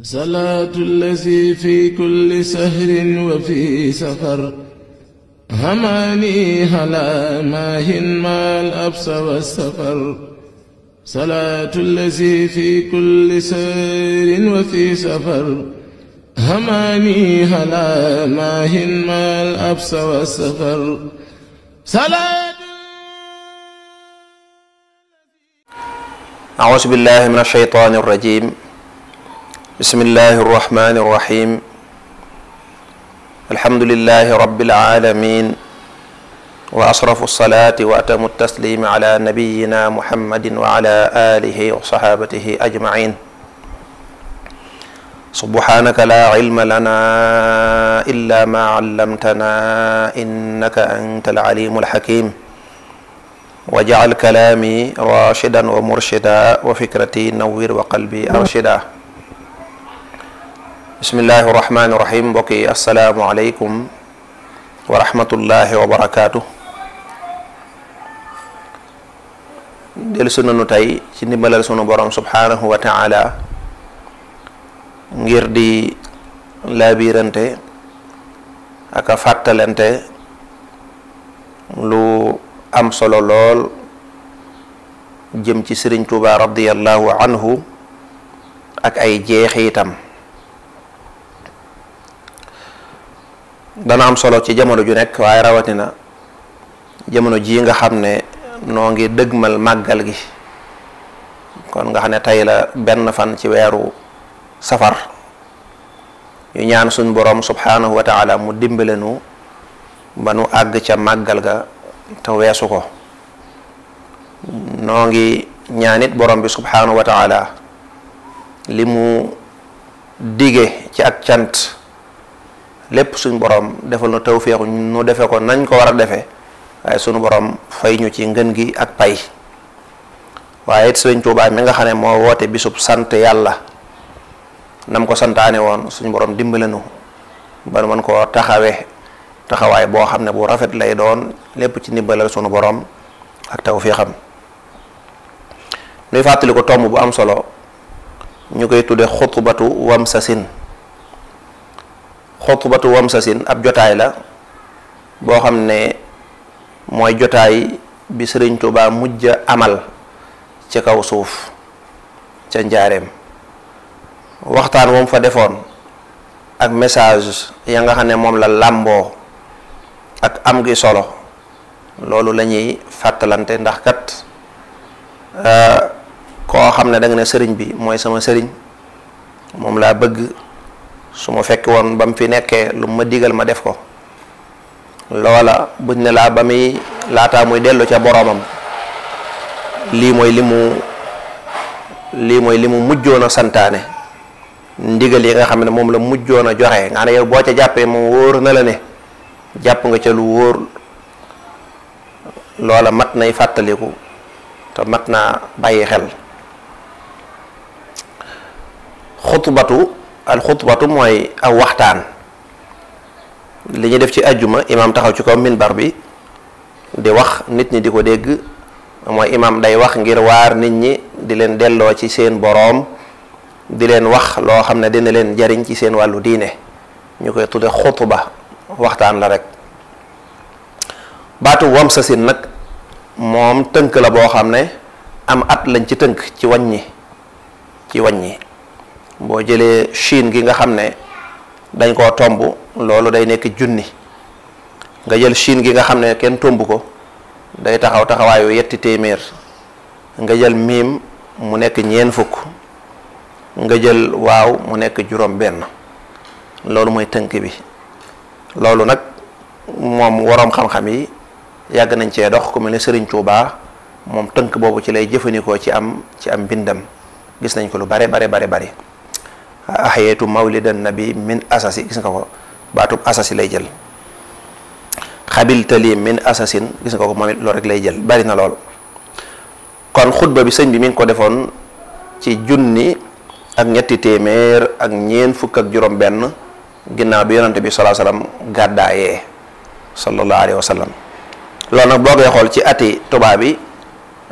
صلاة الذي في كل سهر وفي سفر هماني هلا ماهن ما الأبس والسفر صلاة الذي في كل سهر وفي سفر هماني هلا ماهن ما الأبس والسفر صلاة. أعوذ بالله من الشيطان الرجيم. بسم الله الرحمن الرحيم. الحمد لله رب العالمين وأشرف الصلاة وأتم التسليم على نبينا محمد وعلى آله وصحابته أجمعين. سبحانك لا علم لنا إلا ما علمتنا إنك أنت العليم الحكيم. وجعل كلامي راشدا ومرشدا وفكرتي نوّر وقلبي أرشدا. bismillahi rahmaani rahim. mbokk yi asalaamualeykum wa rahmatullahi wa barakaatu. dellusi nanu tey ci ndimbalal sunu borom subhaanahu wa taala ngir di laabirante ak a fàttalante lu am solo lool jëm ci Sëriñ Tuubaa radiyallahu anhu ak ay jeexiitam. dana am solo ci jamono ju nekk, waaye rawatina jamono ji nga xam ne noo ngi dëgmal màggal gi, kon nga xam ne tey la benn fan ci weeru safar. ñu ñaan suñ boroom subhanahu wa taala mu dimbale nu ba nu àgg ca màggal ga te weesu ko. noo ngi ñaanit borom bi subhanahu wa taala li mu dige ci ak cant lépp suñ borom defal na tawféexu nu defe ko nañ ko war a defe, waaye suñu borom fay ñu ci ngën gi ak pay. waaye it Sëriñ Tuubaa mi nga xam ne moo woote bisub sant yàlla nam ko santaane woon, suñ borom dimbale nu ba nu mën koo taxawaay boo xam ne bu rafet lay doon, lépp ci ndimbalal suñu borom ak tawféexam. nuy fàttali ko tomb bu am solo ñu koy tudde xutbatu wamsasin. xutbatu wamsasin ab jotaay la boo xam ne mooy jotaay bi Sëriñ Tuubaa mujj amal ci kaw suuf ca njaareem. waxtaan moom fa defoon ak message ya nga xam ne moom la làmboo ak am gi solo, loolu la ñuy fàttalante. ndax kat koo xam ne da nga ne sëriñ bi mooy sama sëriñ, moom laa bëgg, su ma fekk woon ba mu fi nekkee lu ma digal ma def ko, loola buñ ne laa ba muy laataa muy dellu ca boroomam lii mooy li mu mujjoon a santaane, ndigal yi nga xam ne moom la mujjoon a joxe, nga ne yow boo ca jàppee moom wóor na la ne jàpp nga ca lu wóor. loola mat nay fàttaliku te mat naa bàyyi xel. alxutbatu mooy aw waxtaan. li ñu def ci ajjuma imaam taxaw ci kaw minbar bi di wax nit ñi di ko dégg, mooy imaam day wax ngir waar nit ñi, di leen delloo ci seen boroom, di leen wax loo xam ne dina leen jariñ ci seen wàllu diine. ñu koy tudde xutba, waxtaan la rek. baatu wamsasin nag moom tënk la boo xam ne am at lañ ci tënk ci wàññi. boo jëlee Chine gi nga xam ne dañ koo tomb, loolu day nekk junni. nga jël Chine gi nga xam ne kenn tomb ko, day taxawaayu yetti téeméer. nga jël miim mu nekk ñeen fukk. nga jël waaw mu nekk juróom benn. loolu mooy tënk bi. loolu nag moom waroom xam-xam yi yàgg nañ cee dox, ku mel ne Sëriñ Tuubaa moom tënk boobu ci lay jëfandikoo ci am mbindam. gis nañ ko lu bare. ahyeetu mawlidan nabi min asasi, gis nga ko, baatub asasi lay jël. xabiltali min asasin, gis nga ko moom it loolu rek lay jël, bari na lool. kon xutba bi sëñ bi mi ngi ko defoon ci junni ak ñetti téeméer ak ñeen fukk ak juróom benn ginnaaw bi yonante bi sallallahu alayhi wa sallam gàddaayee sallallahu alayhi wa sallam. loolu nag boo koy xool ci ati tubaab bi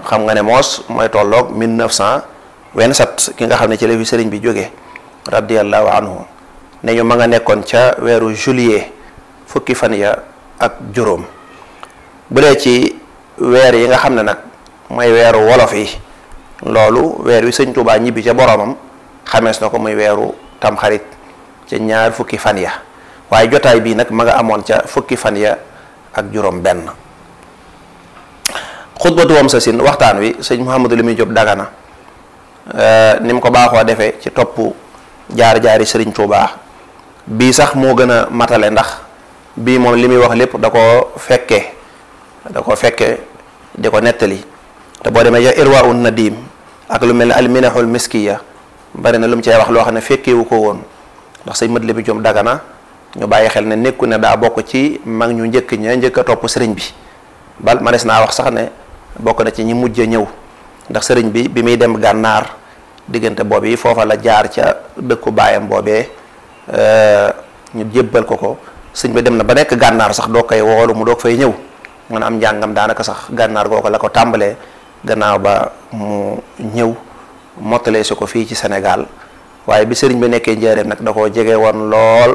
xam nga ne moos mooy tolloog 1927 ki nga xam ne ci la fi sëriñ bi jógee radiyallahu anhu ne ñu ma nga nekkoon ca weeru juillet fukki fan ya ak juróom. bu dee ci weer yi nga xam ne nag mooy weeru wolof yi loolu weer wi sëñ Tuubaa ñibbi ca boromam xamees na ko muy weeru tamxarit ca ñaar fukki fan ya waaye jotaay bii nag ma nga amoon ca fukki fan ya ak juróom benn. xutbatu wam sa sin waxtaan wi sëñ Mouhamadou Lamine Diop Dagana ni mu ko baaxoo defee ci topp jaar-jaari sëriñ Tuubaa bii sax moo gën a matale ndax bii moom li muy wax lépp da ko fekke di ko nettali te boo demee ja Irwaa'un Nadim ak lu mel ne alminahul miskiya bari na lu mu cee wax loo xam ne fekkewu ko woon ndax sëñ Mouhamadou Lamine Diop Dagana ñu bàyyi xel ne nekku ne daa bokk ci mag ñu njëkk ña njëkk a topp sëriñ bi bal manes naa wax sax ne bokk na ci ñi mujj a ñëw ndax sëriñ bi muy dem gànnaar diggante boobu yi foofa la jaar ca dëkku baayam boobee ñu jébbal ko sëñ bi dem na ba nekk gànnaar sax doo koy woolu mu doog fay ñëw mën a am njàngam daanaka sax gànnaar googu la ko tàmbalee gannaaw ba mu ñëw mottalee si ko fii ci Sénégal waaye bi sëriñ bi nekkee njëreem nag da koo jege woon lool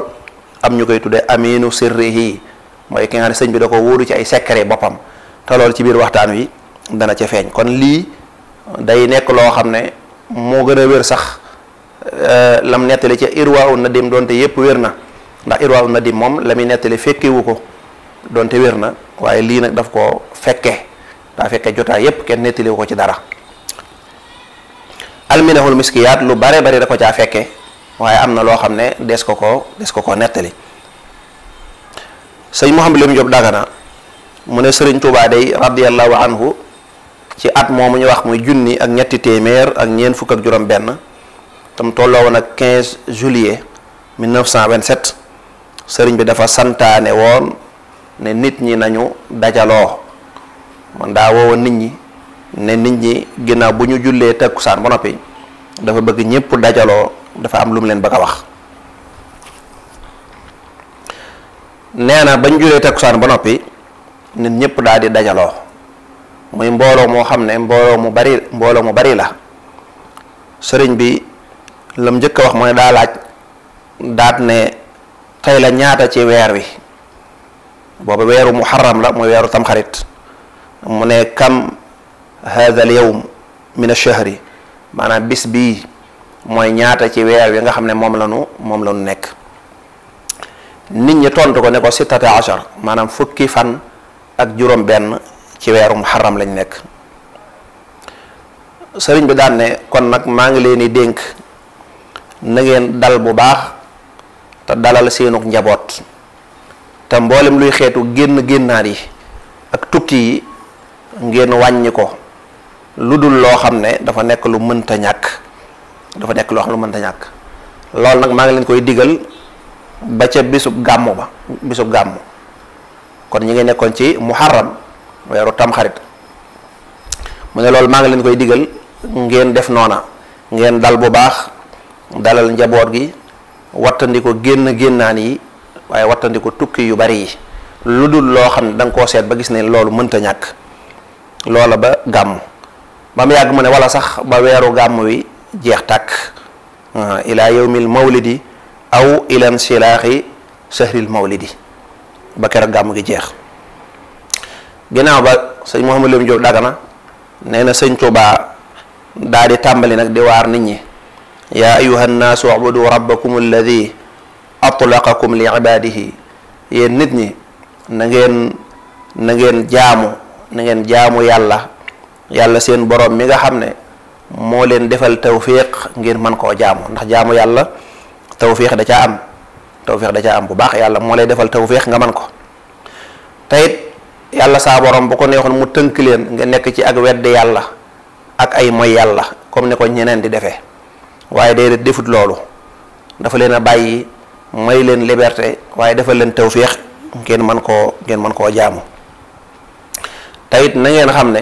am ñu koy tuddee aminu sirrihi mooy ki nga xam ne sëñ bi da ko wóoru ci ay secret boppam te loolu ci biir waxtaan wi dana ca feeñ kon lii day nekk loo xam ne moo gën a wér sax lam nettali ca Irwaa'un Nadim doonte yépp wér na ndax Irwaa'un Nadim moom la muy nettali fekkewu ko doonte wér na waaye lii nag daf ko fekke daa fekke jotaay yépp kenn nettaliwu ko ci dara. alminahul miskiyaat lu bare bari da ko caa fekke waaye am na loo xam ne des ko ko nettali. sëñ Mouhamadou Lamine Diop Dagana mu ne sëriñ Tuubaa day radiyallahu anhu ci at moomu ñu wax muy junni ak ñetti téeméer ak ñeent fukk ak juróom benn tam tolloo woon ak 15 juillet 1927 sëriñ bi dafa santaane woon ne nit ñi nañu dajaloo man daa woowoon nit ñi ne nit ñi ginnaaw bu ñu jullee takkusaan ba noppi dafa bëgg ñépp dajaloo dafa am lu mu leen bëgg a wax. nee na bañ julee takkusaan ba noppi nit ñëpp daal di dajaloo muy mbooloo moo xam ne mbooloo mu bari la sëriñ bi lam njëkk a wax mooy daa laaj daat ne tey la ñaata ci weer wi booba weeru muharram la muy weeru tamxarit mu ne kam hadha al yawm min ash-shahri maanaam bis bii mooy ñaata ci weer wi nga xam ne moom la nu nekk nit ñi tontu ko ne ko 16 maanaam fukki fan ak juróom benn ci weeru muharram lañ nekk sëriñ bi daan ne kon nag maa ngi leen di dénk na ngeen dal bu baax te dalal seenug njaboot te mboolem luy xeetu génnaat yi ak tukki yi ngeen wàññi ko lu dul loo xam ne dafa nekk lu mënta ñàkk loolu nag maa ngi leen koy digal ba ca bisub gàmmu kon ñi ngi nekkoon ci muharram weeru tamxarit mu ne loolu maa ngi leen koy digal ngeen def noona ngeen dal bu baax dalal njaboot gi wattandi ko génnaan yi waaye wattandi ko tukki yu bari yi lu dul loo xam ne da nga koo seet ba gis ne loolu mënta ñàkk loola ba gàmm ba mu yàgg mu ne wala sax ba weeru gàmm wi jeex tàkk ila yawmil mawlidi aw ilan silaaxi sahril mawlidi ba keroog gàmm gi jeex ginnaaw ba sëñ Mouhamadou Lamine Diop Dagana nee na sëñ Tuubaa daa di tàmbali nag di waar nit ñi yaa ayuha nnaasu ubudu rabbakum alladi atlaqakum li ibadihi yéen nit ñi na ngeen jaamu yàlla seen borom mi nga xam ne moo leen defal tawfiq ngir mën koo jaamu ndax jaamu yàlla tawfiq da caa am bu baax yàlla moo lay defal tawfiq nga mën ko teyit yàlla saa borom bu ko neexoon mu tënk leen nga nekk ci ak weddi yàlla ak ay moy yàlla comme ni ko ñeneen di defee waaye déedéet defut loolu dafa leen a bàyyi may leen liberté waaye defal leen tawfiq ngeen mën koo jaamu teyit na ngeen xam ne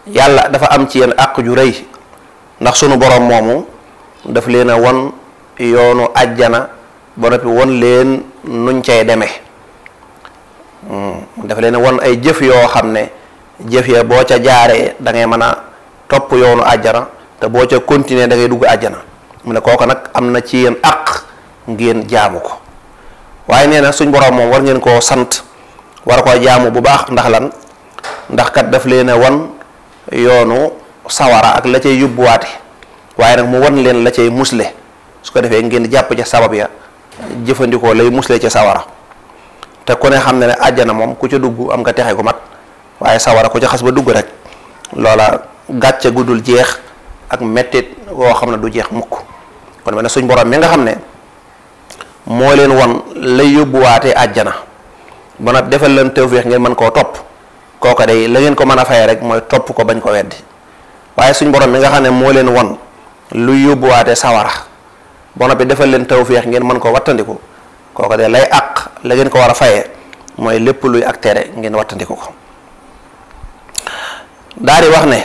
yàlla dafa am ci yéen àq ju rëy ndax sunu borom moomu daf leen a won yoonu àjjana ba noppi won leen nuñ cay demee dafa leen a won ay jëf yoo xam ne jëf ya boo ca jaaree da ngay mën a topp yoonu àjjana te boo ca continuer da ngay dugg àjjana mu ne kooku nag am na ci yéen àq ngeen jaamu ko. waaye nee na suñ borom moom war ngeen koo sant war koo jaamu bu baax ndax lan ndax kat daf leen a wan yoonu sawara ak la cay yóbbuwaate waaye nag mu wan leen la cay musle su ko defee ngeen jàpp ca sabab ya jëfandikoo lay musle ca sawara te ku ne xam ne ne àjjana moom ku ca dugg am nga texe gu mat waaye sawara ku ca xas ba dugg rek loola gàcce gu dul jeex ak mettit woo xam ne du jeex mukk. kon mel ne suñ borom mi nga xam ne moo leen won lay yóbbuwaatee àjjana ba nag defal leen tawfeex ngeen mën koo topp kooka day la ngeen ko mën a fay rek mooy topp ko bañ ko weddi. waaye suñ borom mi nga xam ne moo leen won luy yóbbuwaatee sawara ba noppi defal leen tawfeex ngeen mën ko wattandiku kooka day lay àq la ngeen ko war a fayee mooy lépp luy ak tere ngeen wattandiku ko. daal di wax ne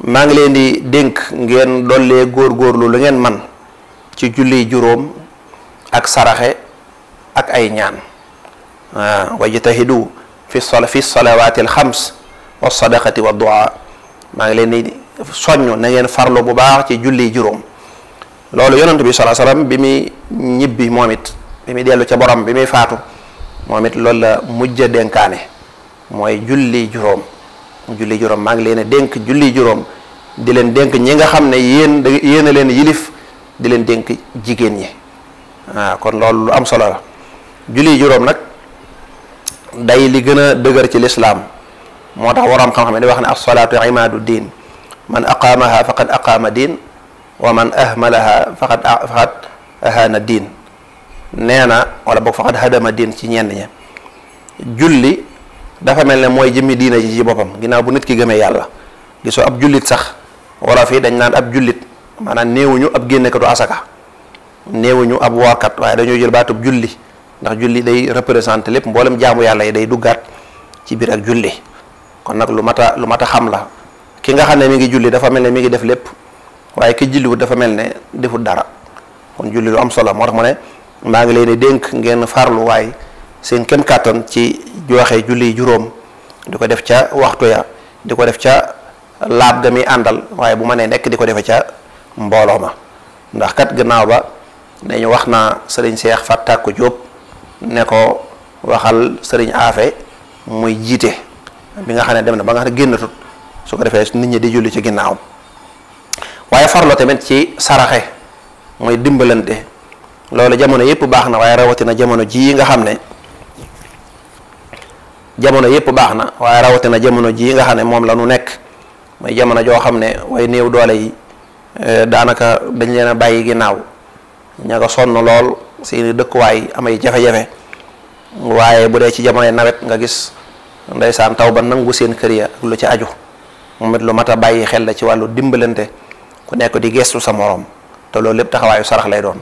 maa ngi leen di dénk ngeen dollee góorgóorlu lu ngeen man ci julli juróom ak saraxe ak ay ñaan wajtahidu fi salawaati alxams wa sadaqati wa du'a maa ngi leen di soññ na ngeen farlu bu baax ci julli juróom. loolu yonent bi sallallahu alayhi wasallam bi muy ñibbi moom it bi muy dellu ca borom bi muy faatu moom it loolu la mujj a dénkaane mooy julli juróom. julli juróom maa ngi leen a dénk julli juróom di leen dénk ñi nga xam ne yéen a leen yilif di leen dénk jigéen ñi kon loolu lu am solo la. julli juróom nag day li gën a dëgër ci lislaam moo tax waroom xam-xam di wax ne as-salaatu imaadu diin man aqaamaha faqad aqaama diin wa man ahmalaha faqad ahaana diin nee na wala boog faqad hadama diin ci ñenn ñi. julli dafa mel ne mooy jëmmi diina ji ci boppam ginnaaw bu nit ki gëmee yàlla gisoo ab jullit sax wala fii dañ naan ab jullit maanaam néewuñu ab génnekatu asaka néewuñu ab woorkat waaye dañoo jël baatub julli ndax julli day représenté lépp mboolem jaamu yàlla yi day duggaat ci biir ak julli. kon nag lu mat a xam la ki nga xam ne mi ngi julli dafa mel ne mi ngi def lépp waaye ki julliwut dafa mel ne defut dara kon julli lu am solo moo tax mu ne maa ngi leen di dénk ngeen farlu waaye seen kem kàttan ci joxe julli juróom di ko def ca waxtu ya di ko def ca laab ga mi àndal waaye bu ma nee nekk di ko defe ca mbooloo ma ndax kat gannaaw ba dañu wax naa sëriñ Seex Fatak Jóob ne ko waxal sëriñ Aafe muy jiite bi nga xam ne dem na ba nga xam ne génnatut su ko defee nit ñi di julli ci ginnaaw waaye farlo tamit ci saraxe mooy dimbalante loolu jamono yépp baax na waaye rawatina jamono ji nga xam ne jamono ji nga xam ne moom la nu nekk mooy jamono joo xam ne way néew doole yi daanaka dañ leen a bàyyi ginnaaw ña nga sonn lool seeni dëkkuwaay amay jafe-jafe waaye bu dee ci jamonoy nawet nga gis ndeysaan taw ba nangu seen kër ya ak lu ci aju moom it lu mat a bàyyi xel la ci wàllu dimbalante ku nekk di gestu sa moroom te loolu lépp taxawaayu sarax lay doon.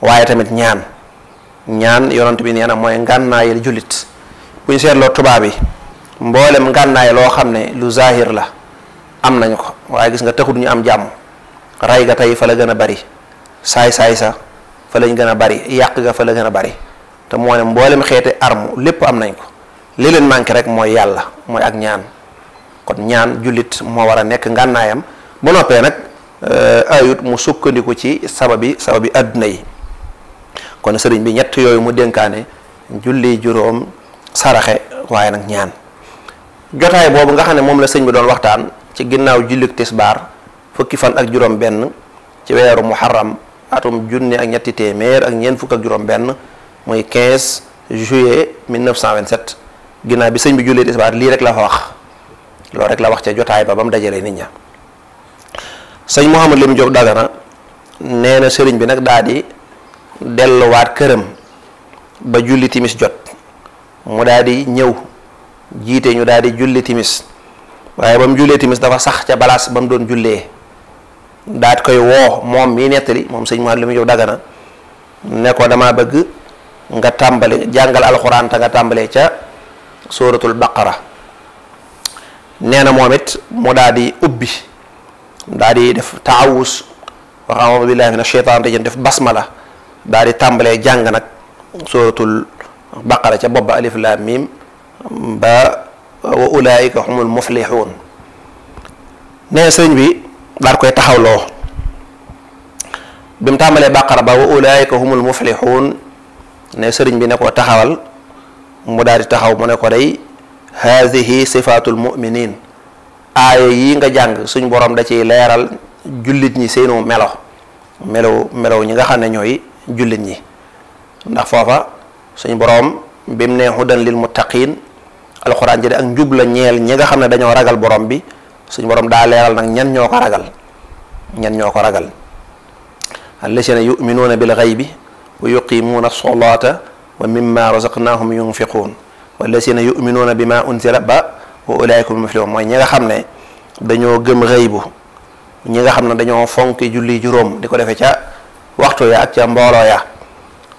waaye tamit ñaan yonent bi nee na mooy ngànnaayal jullit bu ñu seetloo tubaab yi mboolem ngànnaay loo xam ne lu zahir la am nañu ko waaye gis nga taxut ñu am jàmm ray ga tey fa la gën a bari saay-saay sa fa lañ gën a bari yàq ga fa la gën a bari te moo ne mboolem xeeti arme lépp am nañ ko li leen manqué rek mooy yàlla mooy ak ñaan kon ñaan jullit moo war a nekk ngànnaayam bu noppee nag ayut mu sukkandiku ci sababi adduna yi kon sëriñ bi ñett yooyu mu dénkaane julli juróom saraxe waaye nag ñaan jotaay boobu nga xam ne moom la sëñ bi doon waxtaan ci ginnaaw jullik tisbaar fukki fan ak juróom benn ci weeru muharram atum junne ak ñetti téeméer ak ñeent fukk ak juróom benn muy 15 juillet 1927 ginnaaw bi sëñ bi jullee tisbaar lii rek la fa wax loolu rek la wax ca jotaay ba mu dajalee nit ña sëñ Mouhamad Lim Diop Dagana nee na sëriñ bi nag daal di delluwaat këram ba julli timis jot mu daal di ñëw jiite ñu daal di julli timis waaye ba mu jullee timis dafa sax ca balaas ba mu doon jullee daat koy woo moom mii nettali moom sëñ Mouhamad Lim Diop Dagana ne ko dama bëgg nga tàmbali jàngal alxuraan te nga tàmbalee ca suratul baqara nee na moom it mu daal di ubbi daal di def taawus wax a'uudu billahi mina shaytaani rajiim def basmala daal di tàmbalee jàng nag suratul baqara ca bopp ba alif laam miim ba wa ulaa'ika humul muflixuun nee sëñ bi daal koy taxawloo bi mu tàmbalee bàqara ba wa ulaayika humul muflixuun ne sëriñ bi ne ko taxawal mu daal di taxaw mu ne ko day haadihi sifaatul muminin aaya yi nga jàng suñ borom da ciy leeral jullit ñi seenu melow ñi nga xam ne ñooy jullit ñi ndax foofa suñ borom bi mu ne hudan lil muttaqin alxuraan ji de ak njub la ñeel ñi nga xam ne dañoo ragal borom bi suñ borom daa leeral nag ñan ñoo ko ragal allasina yuminuuna bil ghaybi wa yuqimuuna as-salata wa mimma razaqnahum yunfiquun wallasina yuminuuna bima unzila ba wa ulaika humul muflihun mooy ñi nga xam ne dañoo gëm xëybu ñi nga xam ne dañoo fonki julli juróom di ko defee ca waxtu ya ak ca mbooloo ya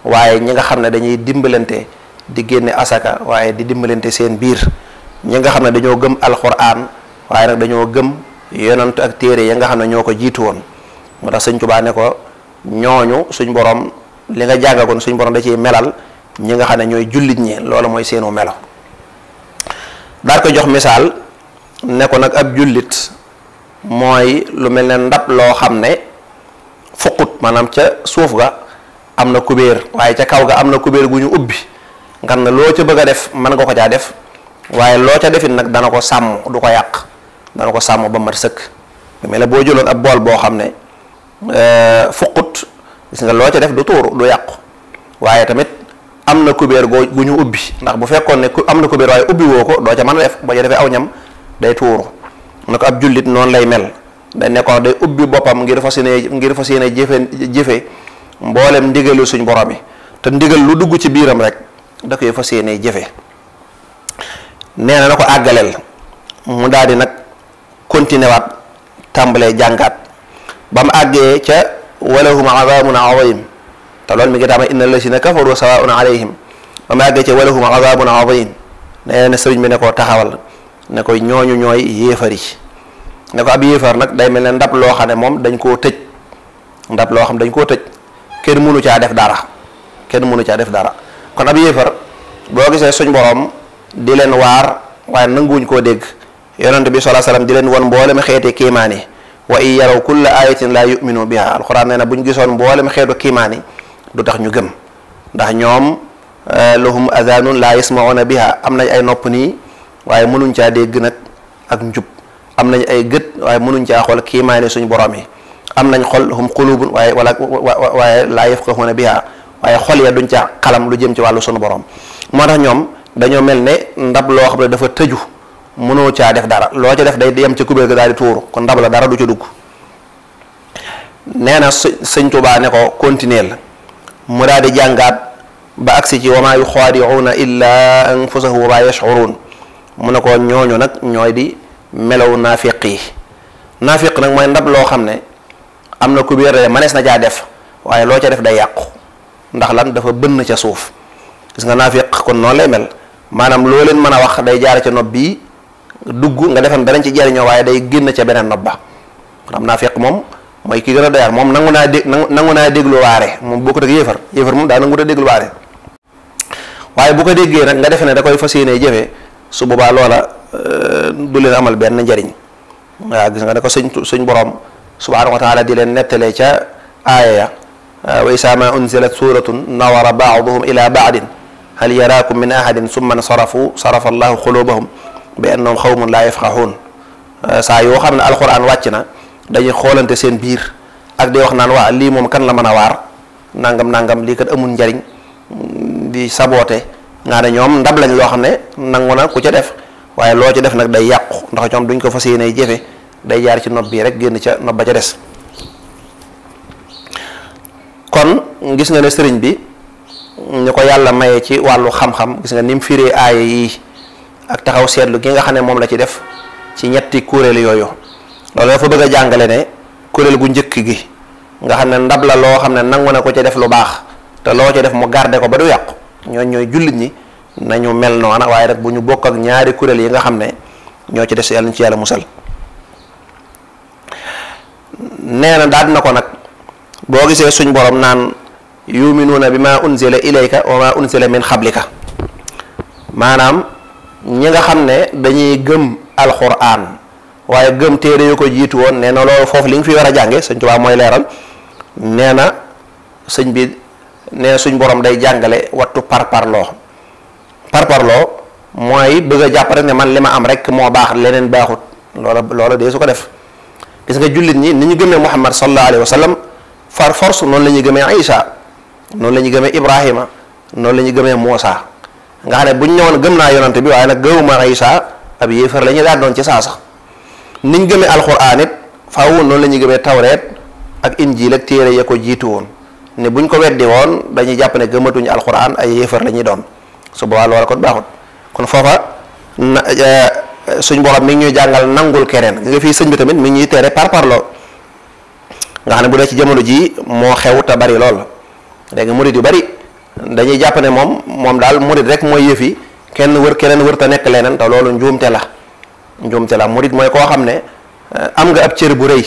waaye ñi nga xam ne dañuy dimbalante di génne asaka waaye di dimbalante seen biir ñi nga xam ne dañoo gëm alquran waaye nag dañoo gëm yonant ak téere ya nga xam ne ñoo ko jiitu woon moo tax sëñ Tuubaa ne ko ñooñu suñ borom li nga jàngagoon suñ borom da ciy melal ñi nga xam ne ñooy jullit ñi loolu mooy seenu melo daal ko jox misaal ne ko nag ab jullit mooy lu mel ne ndab loo xam ne fuqut maanaam ca suuf ga am na kubéer waaye ca kaw ga am na kubéer gu ñu ubbi nga xam ne loo ca bëgg a def mën nga ko caa def waaye loo ca defit nag dana ko sàmm du ko yàq dana ko sàmm ba mat sëkk mel ne boo jëloon ab bool boo xam ne fuqut gis nga loo ca def du tuuru du yàqu waaye tamit am na kubéer gu ñu ubbi ndax bu fekkoon ne am na kubéer waaye ubbi woo ko doo ca mën a def boo ca defee aw ñam day tuuru na ko ab jullit noonu lay mel day nekkoon day ubbi boppam ngir fas yéene jëfe mboolem ndigalu suñ borom yi te ndigal lu dugg ci biiram rek da koy fas yéene jëfe nee na ko àggaleel mu daal di nag continuer waat tàmbalee jàngaat ba mu àggee ca walahum azabun azim te loolu mi ngi taama inna allasina kafaru sawaun alayhim ba mu àggee ca walahum azabun azim nee na sëriñ bi ne ko taxawal ne ko ñooñu ñooy yéefar yi ne ko ab yéefar nag day mel ne ndab loo xam ne moom dañ koo tëj kenn mënu caa def dara kon ab yéefar boo gisee suñ borom di leen waar waaye nanguwuñ koo dégg yonent bi sallallahu alayhi wasallam di leen won mboolem xeeti kiimaan yi wa in yaraw kulla ayatin la yuminu biha alquran nee na bu ñu gisoon mboolem xeetu kiimaan yi du tax ñu gëm ndax ñoom lahum adanun la yasmauna biha am nañ ay nopp nii waaye mënuñ caa dégg nag ak njub am nañ ay gët waaye mënuñ caa xool kiimaani suñu borom yi am nañ xol hum qulubun waaye laa yafqahuna biha waaye xol ya duñ caa xalam lu jëm ci wàllu suñu borom moo tax ñoom dañoo mel ne ndab loo xam ne dafa tëju mënoo caa def dara loo ca def day yem ca kubéer ga daal di tuuru kon ndab la dara du ca dugg nee na sëñ Tuubaa ne ko continuer mu daal di jàngaat ba agsi ci wa maa yuxaadi'uuna illa anfusahum wa maa yash'uruun mu ne ko ñooñu nag ñooy di melaw naafiq yi naafiq nag mooy ndab loo xam ne am na kubéer de manees na caa def waaye loo ca def day yàqu ndax lan dafa bënn ca suuf gis nga naafiq kon noonu lay mel maanaam loo leen mën a wax day jaar ca nopp bii dugg nga defam danañ ci jariñoo waaye day génn ca beneen nopp ba kon am naafiq moom mooy ki gën a doyar moom nangu naa déglu waare moom bokkut ak yéefar moom daa nangu a déglu waare waaye bu ko déggee nag nga defe ne da koy fas yéenee jëfe su boobaa loola du leen amal benn njariñ waaw gis nga ne ko suñ borom subhanahu wa taala di leen nettalee ca aaya ya wa isaa ma unzilat suratun nawara baaduhum ila baadin hal yaraakum min ahadin summa sarafa allahu qulubahum bi annahum xawmun laa yafqahuun saa yoo xam ne alquran wàcc na dañuy xoolante seen biir ak di wax naan waa lii moom kan la mën a waar nangam lii kat amul njariñ di saboote nga ne ñoom ndab lañ loo xam ne nangu na ku ca def waaye loo ca def nag day yàqu ndax ñoom duñ ko fas yéenee jëfe day jaar ci nopp bii rek génn ca nopp ba ca des kon gis nga ne sëriñ bi ñu ko yàlla maye ci wàllu xam-xam gis nga ni mu firee aaya yi ak taxaw seetlu gi nga xam ne moom la ci def ci ñetti kuréel yooyu loolu dafa bëgg a jàngale ne kuréel gu njëkk gi nga xam ne ndab la loo xam ne nangu na ko ca def lu baax te loo ca def mu garde ko ba du yàqu ñooy jullit ñi nañu mel noona waaye rek bu ñu bokk ak ñaari kuréel yi nga xam ne ñoo ci des yàlla ñu ci yàlla musal nee na daal na ko nag boo gisee suñ borom naan yuminuuna bi ma unzila ilayka wa ma unzila min xablika maanaam ñi nga xam ne dañuy gëm alquran waaye gëm téere yu ko jiitu woon nee na loolu foofu li nga fi war a jànge Sëñ Tuubaa mooy leeral nee na sëñ bi nee na suñ borom day jàngale wattu parparloo mooy bëgg a jàpp rek ne man li ma am rek moo baax leneen baaxut loola dee su ko def. gis nga jullit ñi ni ñu gëmee Muhammad sallallahu alayhi wa sallam far force noonu la ñuy gëmee Isa noonu la ñuy gëmee Ibrahima noonu la ñuy gëmee Muusa nga xam ne bu ñu ñëwoon gëm naa yonante bi waaye nag gëmuma Isa ab yéefar la ñuy daal doon ci saa sax ni ñu gëmee alxuraan it faaw noonu la ñuy gëmee tawreet ak injiil ak téere ya ko jiitu woon ne buñ ko weddi woon dañuy jàpp ne gëmatuñu alxuraan ay yéefar la ñuy doon su boobaa loola kon baaxut kon foofa suñ borom mi ngi ñuy jàngal nangul keneen nga fii sëñ bi tamit mi ngi ñuy tere parparloo nga xam ne bu dee ci jamono jii moo xew te bari lool léegi murid yu bari dañuy jàpp ne moom daal murid rek mooy yëf yi keneen wër te nekk leneen te loolu njuumte la murid mooy koo xam ne am nga ab cër bu rëy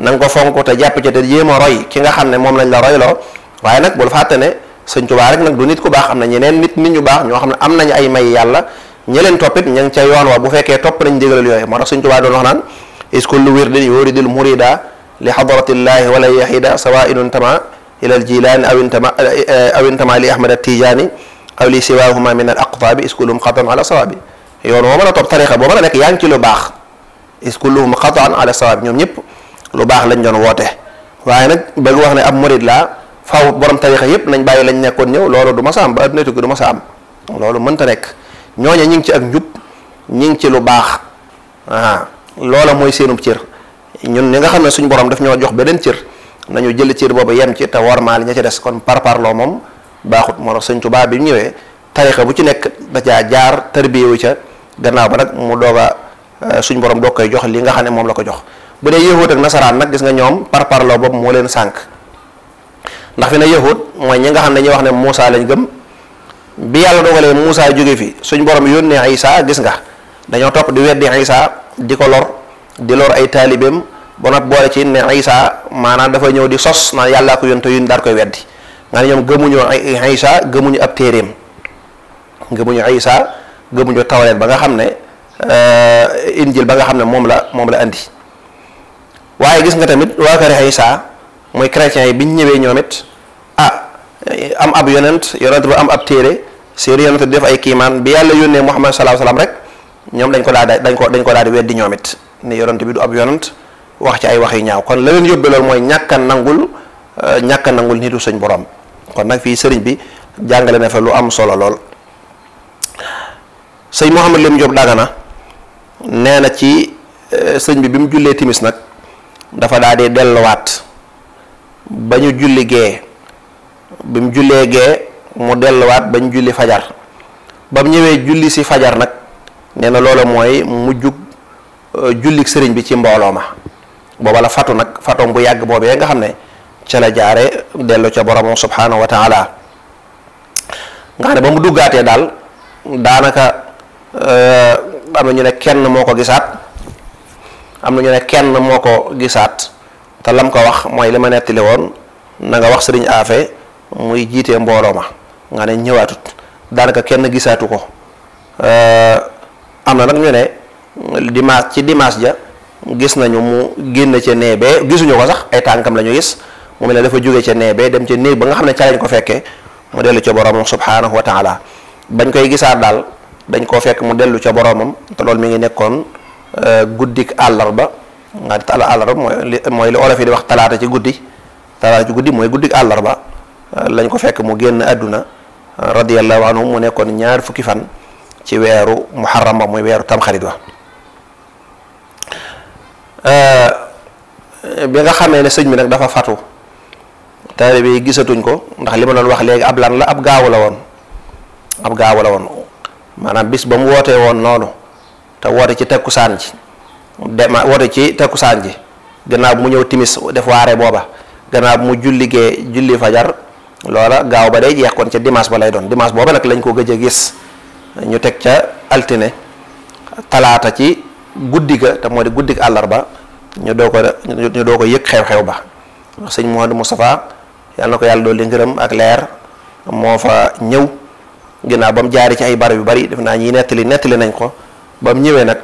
na nga ko fonk te jàpp ci te jéem a roy ki nga xam ne moom lañ la royloo waaye nag bul fàtte ne sëñ Tuubaa rek nag du nit ku baax am na ñeneen nit ñu baax ñoo xam ne am nañu ay may yàlla ñi leen toppit ña ngi ca yoon wa bu fekkee topp nañ digalal yooyu moo tax sëñ Tuubaa doon wax naan is kullu wirdin yuridul murida li xadratillaahi wala yaxida sawaa'inun tama ilal jilaani aw intama li ahmad at-tijaani aw li siwaahuma min al aqtaabi is kulluhum xatan ala sawaabi yoon woo mën a topp tarixa boo mën a nekk yaa ngi ci lu baax is kulluhum xatan ala sawaabi ñoom ñëpp lu baax lañ doon woote waaye nag bëgg wax ne ab murid laa faw borom tarixa yëpp nañ bàyyi lañ nekkoon ñëw loolu du ma sa am ba adduna tukki du ma sa am loolu mënta nekk ñooña ñi ngi ci ak njub ñi ngi ci lu baax loola mooy seenub cër ñun ñi nga xam ne suñu borom daf ñoo jox beneen cër nañu jël cër boobu yem ci te wormaal ña ca des kon parparloo moom baaxut moo tax Sëñ Tuubaa bi ñëwee tarixa bu ci nekk da caa jaar tarbiyewu ca gannaaw ba nag mu doog a suñu borom doog koy jox li nga xam ne moom la ko jox bu dee yahud ak nasaraan nag gis nga ñoom parparloo boobu moo leen sànq ndax fi ne yahud mooy ñi nga xam ne dañuy wax ne Muusa lañ gëm bi yàlla dogalee Muusa jóge fi suñ borom yónnee Isa gis nga dañoo topp di weddi Isa di ko lor di lor ay taalibeem ba nag boole ci ne Isa maanaam dafa ñëw di sos naan yàllaa ko yónte yun daal koy weddi nga ne ñoom gëmuñu Isa gëmuñu ab téeréem gëmuñu Isa gëmuñu tawreet ba nga xam ne injil ba nga xam ne moom la andi waaye gis nga tamit waa kër Isa mooy chrétiens yi biñ ñëwee ñoom it am ab yonent ba am ab téere seen yonent di def ay kiimaan bi yàlla yónnee Muhammad sallallahu alayhi wasallam rek ñoom dañ ko daal di weddi ñoom it ne yonent bi du ab yonent wax ci ay wax yu ñaaw kon la leen yóbbee loolu mooy ñàkk a nangul nitu suñ borom kon nag fii sëriñ bi jàngale na fa lu am solo lool sëñ Mouhamed Lim Diop Dagana nee na ci sëñ bi mu jullee timis nag dafa daal di delluwaat ba ñu julli gee bi mu jullee gee mu delluwaat ba ñu julli fajar ba mu ñëwee julli si fajar nag nee na loola mooy mujjug jullik sëriñ bi ci mbooloo ma booba la fatu nag fatoom bu yàgg boobee nga xam ne ca la jaare dellu ca boromam subhanahu wa taala nga xam ne ba mu duggaatee daal daanaka am na ñu ne kenn moo ko gisaat te lam ko wax mooy li ma nettali woon na nga wax sëriñ Afe muy jiitee mbooloo ma nga ne ñëwaatut daanaka kenn gisaatu ko am na nag ñu ne dimanche ja gis nañu mu génn ca neebee gisuñu ko sax ay tànkam la ñu gis mu mel ne dafa jóge ca neebee dem ca néeg ba nga xam ne ca lañ ko fekkee mu dellu ca boromam subhanahu wa taala bañ koy gisaat daal dañ koo fekk mu dellu ca boromam te loolu mi ngi nekkoon guddik àllarba nga àllarba mooy li olof yi di wax talaata ci guddi mooy guddik àllarba lañ ko fekk mu génn àdduna radiyallahu anhu mu nekkoon 2 fukki fan ci weeru muharram ba muy weeru tamxarit wa bi nga xamee ne sëñ bi nag dafa fatu taalibe yi gisatuñ ko ndax li ma doon wax léegi ab lan la ab gaawu la woon maanaam bis ba mu wootee woon noonu te woote ci takkusaan ji gannaaw bu mu ñëw timis def waare booba gannaaw bu mu julli fajar loola gaaw ba day jeex kon ca dimanche ba lay doon dimanche booba nag lañ ko gëj a gis ñu teg ca altine talaata ci guddi ga te moo di guddik àllarba ñu doo ko yëg xew-xew ba sëñ Mouhamadou Moustapha yàlla na ko yàlla dolli ngërëm ak leer moo fa ñëw ginnaaw ba mu jaari ci ay barab yu bari def naa ñi nettali nañ ko ba mu ñëwee nag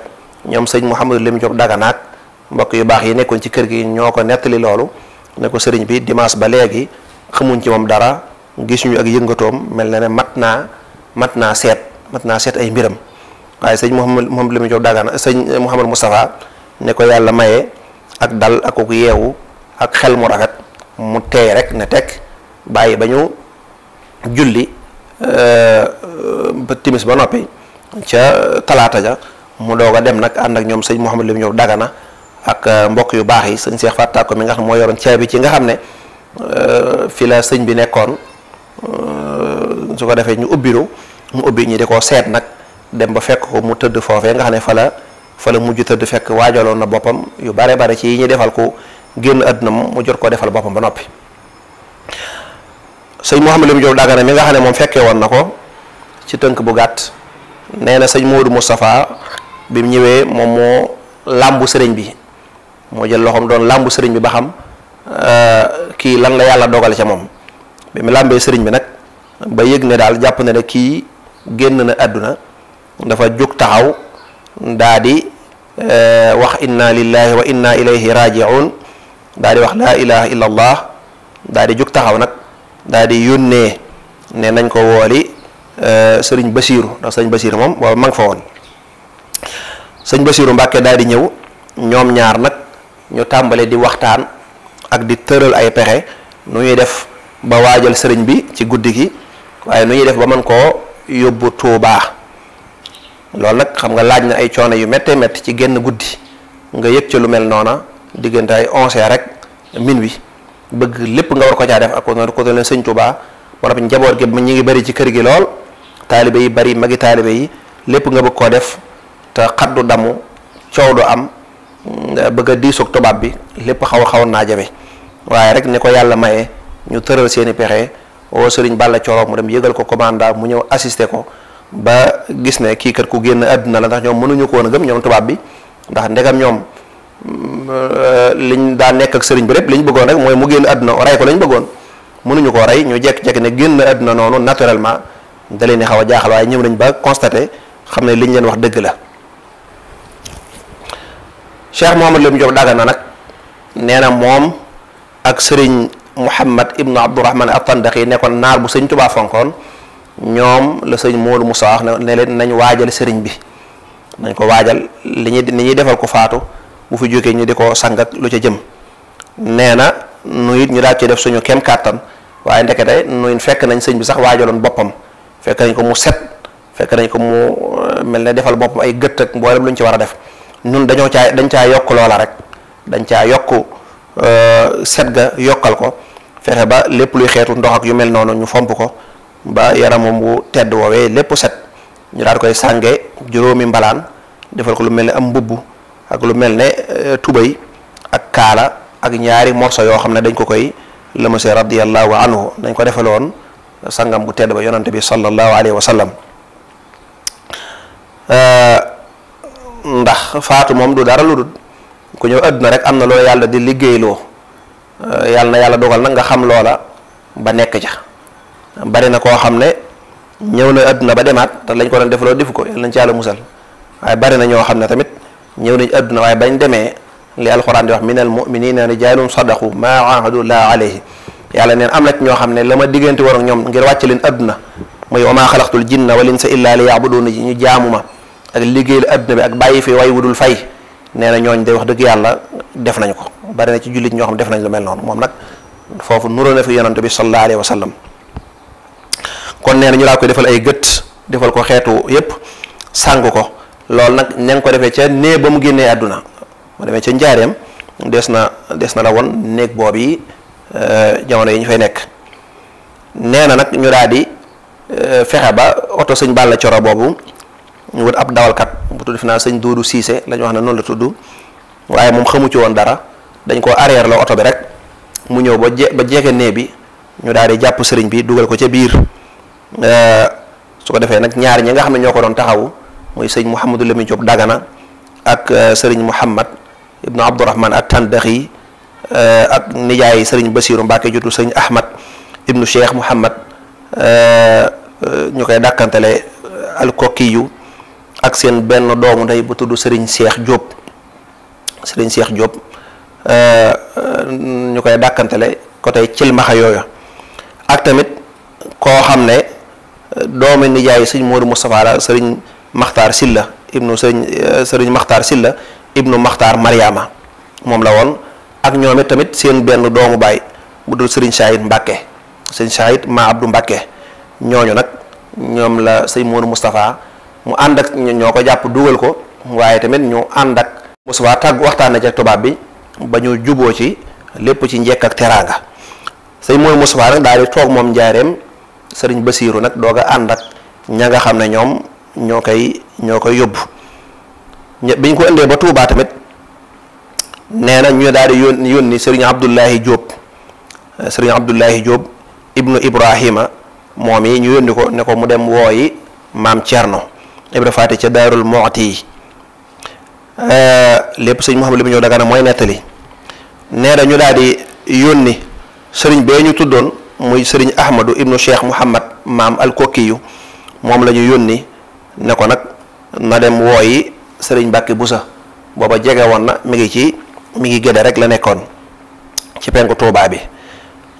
ñoom sëñ Mouhamadou Lim Diop Dagana ak mbokk yu baax yi nekkoon ci kër gi ñoo ko nettali loolu ne ko sëriñ bi dimanche ba léegi xamuñ ci moom dara, gisuñu ak yëngatoom, mel na ne mat naa seet ay mbiram. waaye sëñ Mouhamadou Lamine Diop Dagana sëñ Mouhamadou Moustapha ne ko yàlla maye ak dal ak ko yeewu ak xel mu rafet, mu teey rek ne teg bàyyi ba ñu julli ba timis ba noppi ca talaata ja mu doog a dem nag ànd ak ñoom sëñ Mouhamadou Lamine Diop Dagana ak mbokk yu baax yi sëñ Cheikh Fatta ko mi nga xam moo yoroon caabi ci nga xam ne fi la sëñ bi nekkoon, su ko defee ñu mu ubbi ñi di ko seet nag dem ba fekk ko mu tëdd foofee nga xam ne fa la mujj tëdd, fekk waajaloon na boppam yu bare ci yi ñu defal ko génn àdduna mu jot koo defal boppam ba noppi. sëñ Mouhamadou Lamine Diop Dagana mi nga xam ne moom fekkee woon na ko ci tënk bu gàtt, nee na sëñ Modou Moustapha bi mu ñëwee moom moo làmbu sëriñ bi, moo jël loxoom doon làmbu sëriñ bi ba xam kii lan la yàlla dogal ca moom. bi mu làmbee sëriñ bi nag ba yëg ne daal jàpp na ne kii génn na àdduna, dafa jóg taxaw daa di wax inna lillahi wa inna ilayhi raji'un, daa di wax laa ilaha illa allah, daa di jóg taxaw nag daa di yónnee ne nañ ko wooli sëriñ Basiiru, ndax sëriñ Basiiru moom booba ma nga fa woon. sëñ Basiiru Mbàkke daa di ñëw, ñoom ñaar nag ñu tàmbale di waxtaan ak di tëral ay pexe nu ñuy def ba waajal sëriñ bi ci guddi gi, waaye nu ñuy def ba mën koo yóbbu Tuubaa. loolu nag xam nga laaj na ay coono yu méttee métti ci génn guddi nga yëg ca lu mel noona diggante ay 11h rek minuit bëgg lépp nga war ko caa def ak ko leen sëñ Tuubaa ba noppi njaboot gi ñi ngi bari ci kër gi lool, taalibe yi bari, magi taalibe yi, lépp nga bëgg koo def te xaddu damu coow du am, bëgg a diisoog tubaab bi, lépp xawoon naa jafe. waaye rek ne ko yàlla maye ñu tëral seeni pexe woo sëriñ Balla Coro mu dem yëgal ko commandant mu ñëw assister ko ba gis ne kii kat ku génn àdduna la, ndax ñoom mënuñu ko woon a gëm ñoom tubaab bi, ndax ndegam ñoom liñ daa nekk ak sëriñ bi lépp liñ bëggoon rek mooy mu génn àdduna rey ko lañ bëggoon, mënuñu koo rey, ñu jekk-jekk ne génn àdduna noonu naturellement da leen di xaw a jaaxal, waaye ñëw nañ ba constaté xam ne liñ leen wax dëgg la. Cheikh Mouhamadou Lamine Diop Dagana nag nee na moom ak sëriñ Mouhamad ibnu Abdourahman at-Tandakhi nekkoon naar bu sëñ Tuubaa fonkoon, ñoom la sëñ Modou Moussa wax ne leen nañ waajal sëriñ bi, nañ ko waajal ni ñuy defal ko faatu bu fi jógee ñu di ko sang ak lu ca jëm. nee na nu it ñu daal ci def suñu kem kàttan, waaye ndekete nuy fekk nañ sëñ bi sax waajaloon boppam, fekk nañ ko mu set, fekk nañ ko mu mel ne defal boppam ay gët ak mboolem lu ñu ci war a def. ñun dañ caa yokk loola rek, dañ caa yokk set ga yokkal ko, fexe ba lépp luy xeetu ndox ak yu mel noonu ñu fomp ko ba yaramam wu tedd woowee lépp set, ñu daal koy sànge juróomi mbalaan, defal ko lu mel ne am mbubb ak lu mel ne tubay ak kaala ak ñaari morso yoo xam ne dañ ko koy lëmase radiyallahu anhu, dañ ko defaloon sangam bu tedd ba yonante bi sallallahu alayhi wa sallam. ndax faatu moom du dara lu dul ku ñëw àdduna rek am na loola yàlla di liggéeyloo, yàlla na yàlla dogal nag nga xam loola ba nekk ca. bari na koo xam ne ñëw na àdduna ba demaat te lañ ko doon defaloo defu ko, yàlla nañ ci yàlla musal. waaye bari na ñoo xam ne tamit ñëw nañ àdduna waaye bañ demee li alxuraan di wax minal mu'minina rijaalun sadaqu maa aahadu llaaha alayhi, yàlla neen am na ci ñoo xam ne la ma diggante war ak ñoom ngir wàcc leen àdduna mooy wa maa xalaqtul jinna wal insa illaa li ya'buduuna, ñu jaamu ma ak liggéey la àdduna bi ak bàyyi fi way wudul fay. nee na ñooñ day wax dëgg yàlla def nañ ko, bari na ci jullit ñoo xam def nañ lu mel noonu. moom nag foofu nuroo na fi yonante bi sallallahu alayhi wa sallam. kon nee na ñu laa koy defal ay gët, defal ko xeetu yépp, sàng ko. loolu nag ña ngi ko defee ca néeg ba mu génnee àdduna, mu demee ca njaareem des na la won néeg boobu yi jamono yi ñu fay nekk. nee na nag ñu daal di fexe ba oto sëñ Balla Coro boobu ñu wut ab dawalkat bu tudd fi naa sëñ Doudou Cissé la ñu wax ne noonu la tudd, waaye moom xamu ci woon dara, dañ ko arrière la oto bi rek mu ñëw ba jege néeg bi, ñu daal di jàpp sëriñ bi dugal ko ca biir. su ko defee nag ñaar ñi nga xam ne ñoo ko doon taxawu muy sëñ Mouhamadou Lamine Diop Dagana ak sëriñ Mouhamad ibnu Abdourahman at-Tandakhi ak nijaay sëriñ Basiiru Mbàkke jotu sëriñ Ahmad ibnu Cheikh Mouhamad ñu koy dàkkantele al-Kokiyu ak seen benn doomu ndey bu tudd sëriñ Cheikh Diop. sëriñ Cheikh Diop ñu koy dàkkantele côté cilmaxa yooyu. ak tamit koo xam ne doomi nijaay sëñ Modou Moustapha la sëriñ Maxtaar Silla ibnu sëriñ Maxtaar Silla ibnu Maxtaar Mariama moom la woon. ak ñoom it tamit seen benn doomu baay bu dul sëriñ Saïd Mbàkke sëriñ Saïd ma Abdou Mbàkke ñooñu nag ñoom la sëñ Modou Moustapha mu ànd ak ñoo ko jàpp dugal ko waaye tamit ñu ànd ak Moustapha tàgg waxtaan na ci tubaab bi ba ñu juboo ci lépp ci njekk ak teraanga sëñ Modou Moustapha nag daal di toog moom njaareem sëriñ Basiiru nag doog a ànd ak ña nga xam ne ñoom ñoo koy yóbbu bi ñu ko indee ba Tuubaa tamit nee na ñu daal di yónni sëriñ Abdullahi Diop ibnu Ibrahima moom yi ñu yónni ko ne ko mu dem wooyi maam Thierno Ibra Faati ca Daarul Muxti yi lépp sëñ Mouhamed li mu ñëw Dagana mooy nettali nee na ñu daal di yónni sëriñ bee ñu tuddoon muy sëriñ Ahmadu ibnu Cheikh Mouhamad maam al-Kokkiyu moom la ñu yónni ne ko nag na dem wooyi sëriñ Mbàkke Busa booba jege woon na mi ngi Gédé rek la nekkoon ci penku Tuubaa bi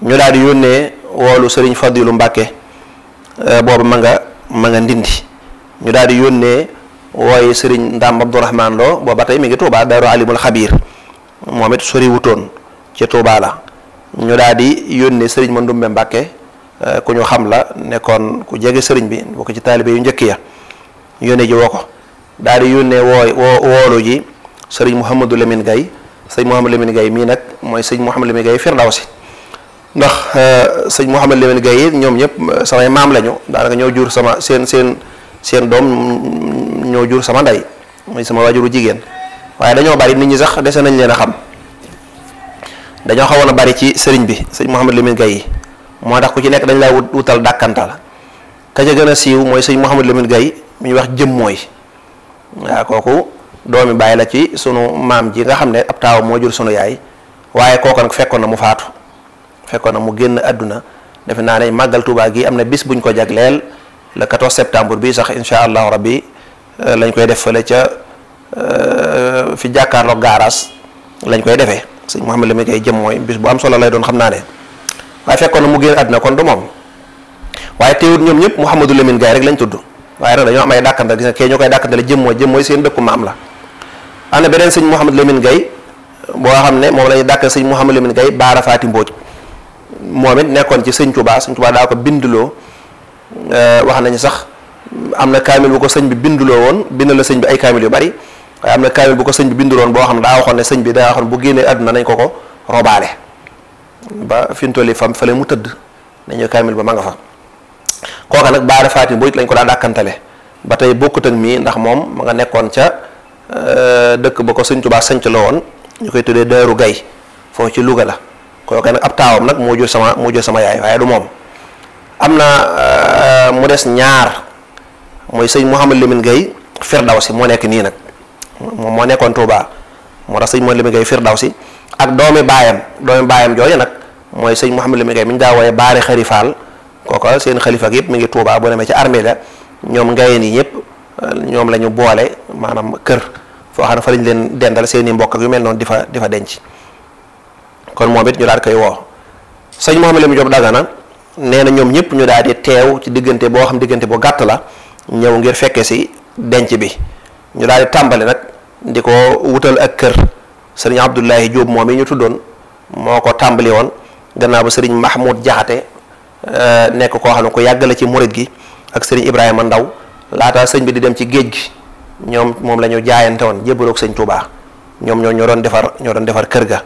ñu daal di yónnee woolu sëriñ Fadilu Mbàkke boobu ma nga Ndindi ñu daal di yónnee wooyi sëriñ Ndam Abdourahman Lo booba tey mi ngi Tuubaa Daaru Alimul Xabiir moom it sori wutoon ci Tuubaa la ñu daal di yónnee sëriñ Mandumbe Mbàkke ku ñu xam la nekkoon ku jege sëriñ bi bokk ci taalibe yu njëkk ya yónnee ji woo ko daal di yónnee woolu ji sëriñ Mouhamadou Lamine Gaye sëñ Mouhamadou Lamine Gaye mii nag mooy sëñ Mouhamadou Lamine Gaye Firdawsi ndax sëñ Mouhamadou Lamine Gaye ñoom ñëpp samay maam lañu daanaka ñoo jur sama seen doom ñoo jur sama ndey muy sama waajuru jigéen waaye dañoo bari nit ñi sax dese nañ leen a xam dañoo xawoon a bari ci sëriñ bi sëñ Mouhamadou Lamine Gaye moo tax ku ci nekk dañ lay wutal dàkkantal ka ca gën a siiw mooy sëñ Mouhamadou Lamine Gaye mi ñuy wax jëm mooy waaw kooku doomi bàyyi la ci sunu maam ji nga xam ne ab taaw moo jur sunu yaay waaye kooku nag fekkoon na mu faatu fekkoon na mu génn àdduna defe naa ne màggal Tuubaa gi am na bis buñ ko jagleel le 14 septembre bi sax insha allahu rabbi lañ koy def fële ca fi jàkkaarloog gaaraas lañ koy defee sëñ Mouhamadou Lamine Gaye jëm mooy bis bu am solo lay doon xam naa ne waaye fekkoon na mu génn àdduna kon du moom waaye teewut ñoom ñëpp Mouhamadou Lamine Gaye rek lañ tudd waaye nag dañoo am ay dàkkantal gis nga kee ñoo koy dàkkantale jëm mooy seen dëkku maam la am na beneen sëñ Mouhamadou Lamine Gaye boo xam ne moom la ñuy dàkkal sëñ Mouhamadou Lamine Gaye Baara Faati Mbooj moom it nekkoon ci sëñ Touba daa ko binduloo wax nañu sax am na kaamil bu ko sëñ bi binduloo woon bind la sëñ bi ay kaamil yu bari waaye am na kaamil bu ko sëñ bi binduloon boo xam ne daa waxoon ne sëñ bi daa waxoon bu génnee àdduna nañ ko robaale ba fi mu toll nii fam fale mu tëdd nañu kaamil ba ma nga fa kooka nag Baara Faati Mbooj lañ ko daa dàkkantale ba tey bokkut ak mii ndax moom ma nga nekkoon ca dëkk ba ko sëñ Touba sanc la woon ñu koy tuddee Daaru Gay foofu ci Louga la kooka nag ab taawam nag moo jur sama yaay waaye du moom am na mu des ñaar mooy sëñ Mouhamadou Lamine Gaye Firdawsi moo nekk nii nag moom moo nekkoon Touba moo tax sëñ Mouhamadou Lamine Gaye Firdawsi ak doomi baayam jooju nag mooy sëñ Mouhamadou Lamine Gaye mi ñu daa wooye Baari Xarifaal kooka seen xalifa gi yëpp mi ngi Touba boo demee ci armée la ñoom ngayeen yi ñëpp ñoom la ñu boole maanaam kër foo xam ne fa lañ leen dendal seen i mbokk ak yu mel noonu di fa denc kon moom it ñu daal koy woo sëñ Mouhamadou Lamine Diop Dagana nee na ñoom ñëpp ñu daal di teew ci diggante boo xam diggante bu gàtt la ñëw ngir fekke si denc bi ñu daal di tàmbali nag di ko wutal ak kër sëriñ Abdoulahi Diop moom yi ñu tuddoon moo ko tàmbali woon gannaaw ba sëriñ Mahmoud Jaxate nekk koo xam ne ko yàgg la ci murit gi ak sëriñ Ibrahima Ndaw laata sëñ bi di dem ci géej gi ñoom moom la ñu jaayante woon jébbaloog sëñ Touba ñoom ñoo doon defar kër ga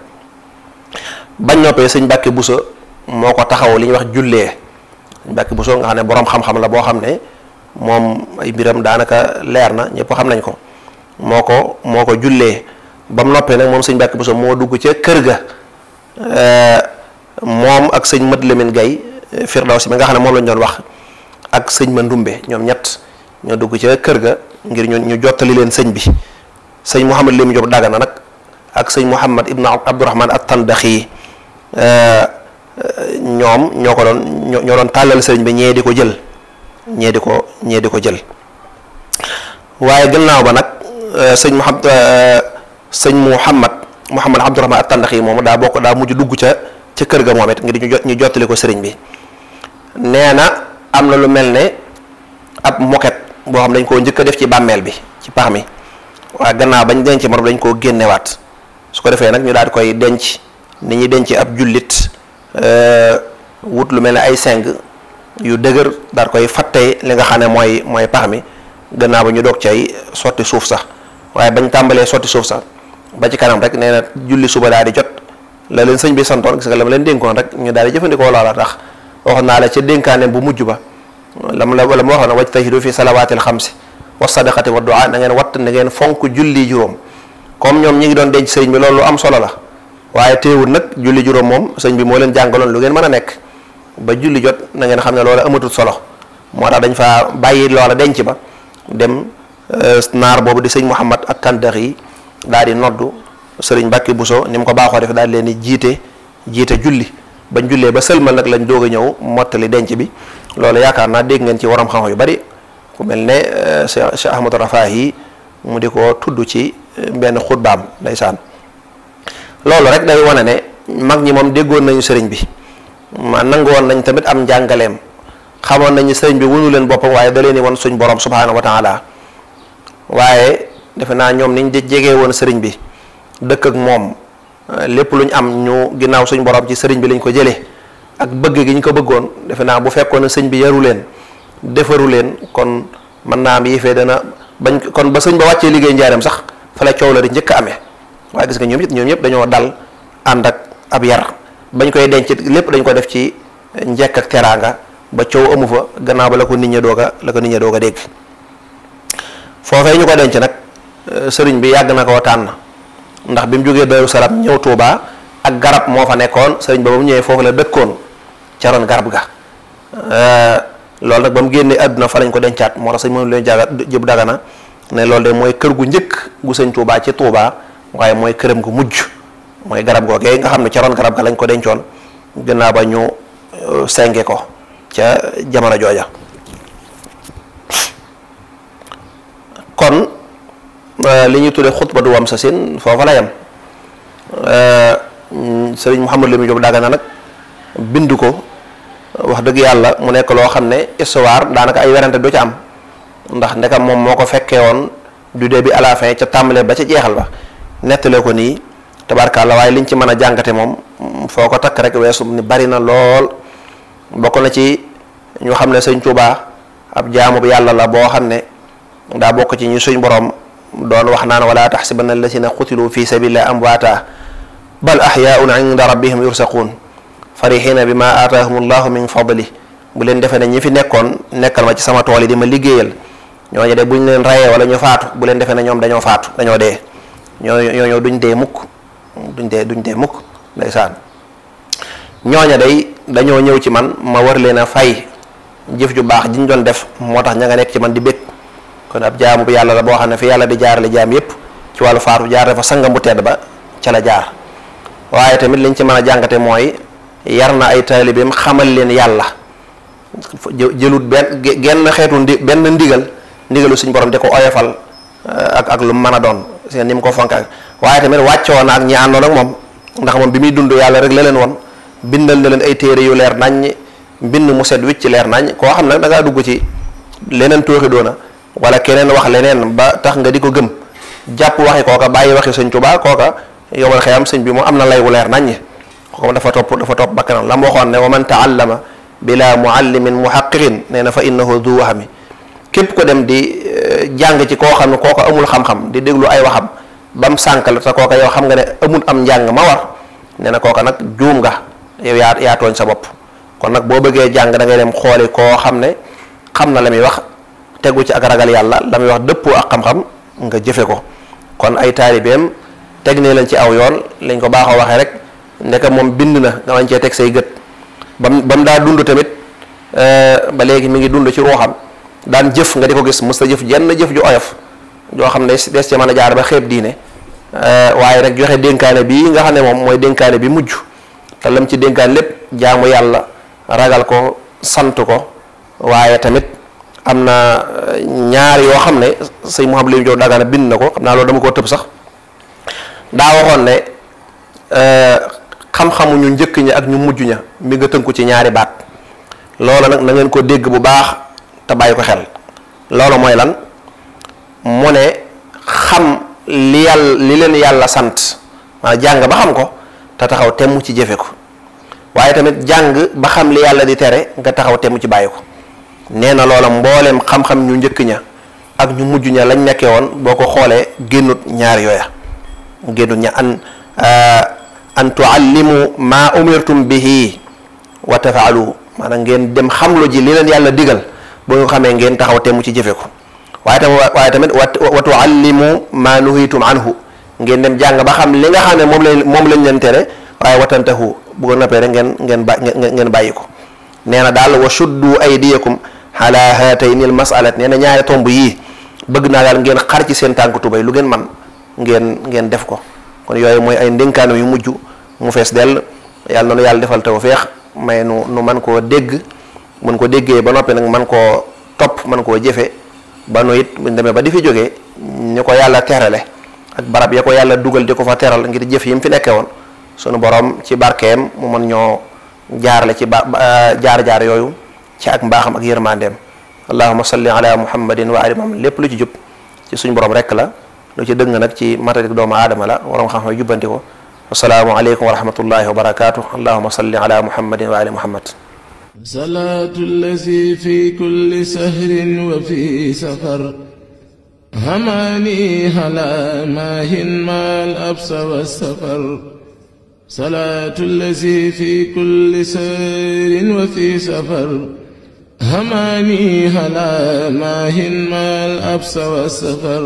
bañ noppee sëñ Mbàkke Buso moo ko taxaw li ñuy wax jullee sëñ Mbàkke Buso nga xam ne boroom xam-xam la boo xam ne moom ay mbiram daanaka leer na ñëpp xam nañ ko moo ko jullee ba mu noppee nag moom sëñ Mbàkke Buso moo dugg ca kër ga moom ak sëñ Mat Lamine Gaye Firdawsi mi nga xam ne moom lañ doon wax ak sëñ Ma Ndumbe ñoom ñett ñoo dugg ca kër ga ngir ñu jottali leen sëñ bi sëñ Mouhamadou Lamine Diop Dagana nag ak sëñ Mouhamad ibn Abdourahman at-Tandaxi ñoom ñoo doon tàllal sëriñ bi ñee di ko jël waaye gannaaw ba nag sëñ Mouhamad Muhammad Abdurahman at-Tandaxi moomu daa mujj dugg ca kër ga moom it ngir ñu jottali ko sëriñ bi. nee na am na lu mel ne ab moket boo xam dañ koo njëkk a def ci bàmmeel bi ci pax mi waaye gannaaw bañ denc morom dañ koo génnewaat su ko defee nag ñu daal di koy denc ni ñuy denc ab jullit wut lu mel ne ay seng yu dëgër daal koy fattee li nga xam ne mooy pax mi gannaaw ba ñu doog cay sotti suuf sax waaye bañ tàmbalee sotti suuf sax ba ci kanam rek nee na julli suba daal di jot la leen sëñ bi santoon gis nga la ma leen dénkoon rek ñu daal di jëfandikoo loola tax waxoon naa la ca dénkaane bu mujj ba la ma waxoon wajtahidu fi salawaatil xamsi wa sadaqati wa du'a na ngeen watt na ngeen fonk julli juróom comme ñoom ñi ngi doon denc sëriñ bi loolu lu am solo la waaye teewul nag julli juróom moom sëñ bi moo leen jàngaloon lu ngeen mën a nekk ba julli jot na ngeen xam ne loola amatul solo moo tax dañ faa bàyyi loola denc ba dem naar boobu di sëñ Muhammad at-Tandaxi daal di noddu sëriñ Mbàkke Buso ni mu ko baaxoo def daal di leen di jiite julli bañ jullee ba sëlmal nag lañ doog a ñëw mottali denc bi loolu yaakaar naa dégg ngeen ci waram xam-xam yu bari ku mel ne Cheikh Ahmadou Rafahi mu di ko tudd ci benn xutbaam ndeysaan loolu rek day wane ne mag ñi moom déggoon nañu sëriñ bi ma nangu woon nañ tamit am njàngaleem xamoon nañu sëriñ bi wunu leen boppam waaye da leen di won suñ borom subhaanahu wa taala waaye defe naa ñoom niñ jegee woon sëriñ bi dëkk ak moom lépp lu ñu am ñu ginnaaw suñ borom ci sëriñ bi lañ ko jëlee ak bëgg gi ñu ko bëggoon defe naa bu fekkoon ne sëñ bi yaru leen defaru leen kon mën naa am yëfee dana bañ kon ba sëñ ba wàccee liggéey njaareem sax fa la coow la di njëkk a amee waaye gis nga ñoom ñëpp dañoo dal ànd ak ab yar bañ koy denc lépp dañ ko def ci njekk ak teraanga ba coow amu fa gannaaw ba la ko nit ñi doog a dégg foofee ñu ko denc nag sëriñ bi yàgg na koo tànn ndax bi mu jógee Daaru Salaam ñëw Tuubaa ak garab moo fa nekkoon sëriñ ba mu ñëwee foofu la dëkkoon ca ron garab ga loolu nag ba mu génnee àdduna fa lañ ko dencaat moo tax sëñ mënu leen jëb dagana ne loolu de mooy kër gu njëkk gu sëñ Tuubaa ci Tuubaa waaye mooy këram gu mujj mooy garab googee nga xam ne ca ron garab ga lañ ko dencoon gannaaw ba ñu senge ko ca jamono jooja kon li ñuy tuddee xutba du wam sa sin foofa la yam sëriñ Mouhamadou Lamine Diop Dagana nag bind ko wax dëgg yàlla mu nekk loo xam ne histoire daanaka ay werante du ca am ndax ndekam moom moo ko fekkee woon du début à la fin ca tàmbale ba ca jeexal ba nettale ko nii tabarkàlla waaye liñ ci mën a jàngate moom foo ko takk rek weesu ni bari na lool bokk na ci ñu xam ne sëñ Tuubaa ab jaamu bu yàlla la boo xam ne daa bokk ci ñu suñ borom doon wax naan wala taxsibanna alladina qutilu fi sabilillahi amwaata bal ahyaun inda rabbihim yursaquun farihina bi ma aataahum allahu min fadli bu leen defee ne ñi fi nekkoon nekkal ma ci sama tool yi di ma liggéeyal ñooñu de buñ leen rayee wala ñu faatu bu leen defee ne ñoom dañoo faatu dañoo dee ñooñu duñ dee mukk duñ dee mukk ndeysaan ñooña day dañoo ñëw ci man ma war leen a fay jëf ju baax jiñ doon def moo tax ña nga nekk ci man di bég kon ab jaamu bu yàlla la boo xam ne fi yàlla di jaarale jaam yépp ci wàllu faatu jaar fa sangam bu tedd ba ca la jaar waaye tamit liñ ci mën a jàngate mooy yar na ay taalibeem xamal leen yàlla jëlut genn xeetu benn ndigalu suñ borom di ko oyofal ak lu mën a doon seen ni mu ko fonk ak waaye tamit wàccoo na ak ñi àndoon ak moom ndax moom bi muy dund yàlla rek la leen woon bindal na leen ay téere yu leer naññ mbind mu set wicc leer naññ koo xam nag da ngaa dugg ci leneen tooxi doona wala keneen wax leneen ba tax nga di ko gëm jàpp waxi kooka bàyyi waxi sëñ Tuubaa kooka yowmal xiyaam sëñ bi moom am na lay wu leer naññ kooka dafa topp bakkanam la mu waxoon ne wa man taallama bila muallimin muhaqqiqin nee na fa innahu du wahmi képp ko dem di jàng ci koo xam ne kooka amul xam-xam di déglu ay waxam ba mu sànk la te kooka yow xam nga ne amul am njàng ma war nee na kooka nag juum nga yow yaa tooñ sa bopp kon nag boo bëggee jàng da ngay dem xooli koo xam ne xam na la muy wax tegu ci ak ragal yàlla la muy wax dëppoo ak xam-xam nga jëfe ko kon ay taalibeem teg ne leen ci aw yoon lañ ko baaxoo waxee rek ndeka moom bind na nga wañ cee teg say gët ba mu daa dund tamit ba léegi mi ngi dund ci ruuxam daan jëf nga di ko gis mës ta jëf jenn jëf ju oyof joo xam ne des ci mën a jaar ba xeeb diine waaye rek joxe dénkaane bii nga xam ne moom mooy dénkaane bi mujj te lam ci dénkaane lépp jaamu yàlla ragal ko sant ko waaye tamit am na ñaar yoo xam ne sëñ Mouhamadou Lamine Diop Dagana bind na ko xam naa loolu dama koo tëb sax daa waxoon ne xam-xamu ñu njëkk ña ak ñu mujj ña mi nga tënku ci ñaari baat loola nag na ngeen ko dégg bu baax te bàyyi ko xel loolu mooy lan mu ne xam li leen yàlla sant maanaam jàng ba xam ko te taxaw temm ci jëfe ko waaye tamit jàng ba xam li yàlla di tere nga taxaw temm ci bàyyi ko nee na loola mbooleem xam-xam ñu njëkk ña ak ñu mujj ña lañ nekkee woon boo ko xoolee génnut ñaar yooya génnut ña an tuallimu ma umirtum bihi wa tafaalu maanaam ngeen dem xamlu ji li leen yàlla digal boo nga xamee ngeen taxaw temm ci jëfe ko waaye tamit wa tuallimu ma nuhitum anhu ngeen dem jàng ba xam li nga xam ne moom lañ leen tere waaye watantahu bu ko noppee rek ngeen bàyyi ko nee na daal wa shuddu aydiyakum ala hatayni al masalat nee na ñaari tomb yii bëgg naa daal ngeen xar ci seen tànk tubay lu ngeen man ngeen def ko kon yooyu mooy ay ndénkaanu yu mujj mu fees dell yàlla noonu yàlla defal tawfeex may nu man koo dégg mën ko déggee ba noppi nag man koo topp man koo jëfe ba nu it buñ demee ba di fi jógee ñu ko yàlla terale ak barab ya ko yàlla dugal di ko fa teral ngir jëf yi mu fi nekkee woon sunu borom ci barkeem mu mën ñoo jaarale ci jaar yooyu ci ak mbaaxam ak yërmandeem allahumma salli ala muhammadin wa ali muhammad lépp lu ci jub ci suñu borom rek la lu ci dëng nag ci matadik doomu aadama la waroom xam-xam jubbanti ko wasalaamu aleykum wa rahmatullahi wa barakatuh allahumma salli ala muhammadin wa ali muhammad salaatu allazi fi kulli sahrin wa fi safar hamaani ala maahin maal absa wa safar salaatu allazi fi kulli sahrin wa fi safar hamaani ala maahin maal absa wa safar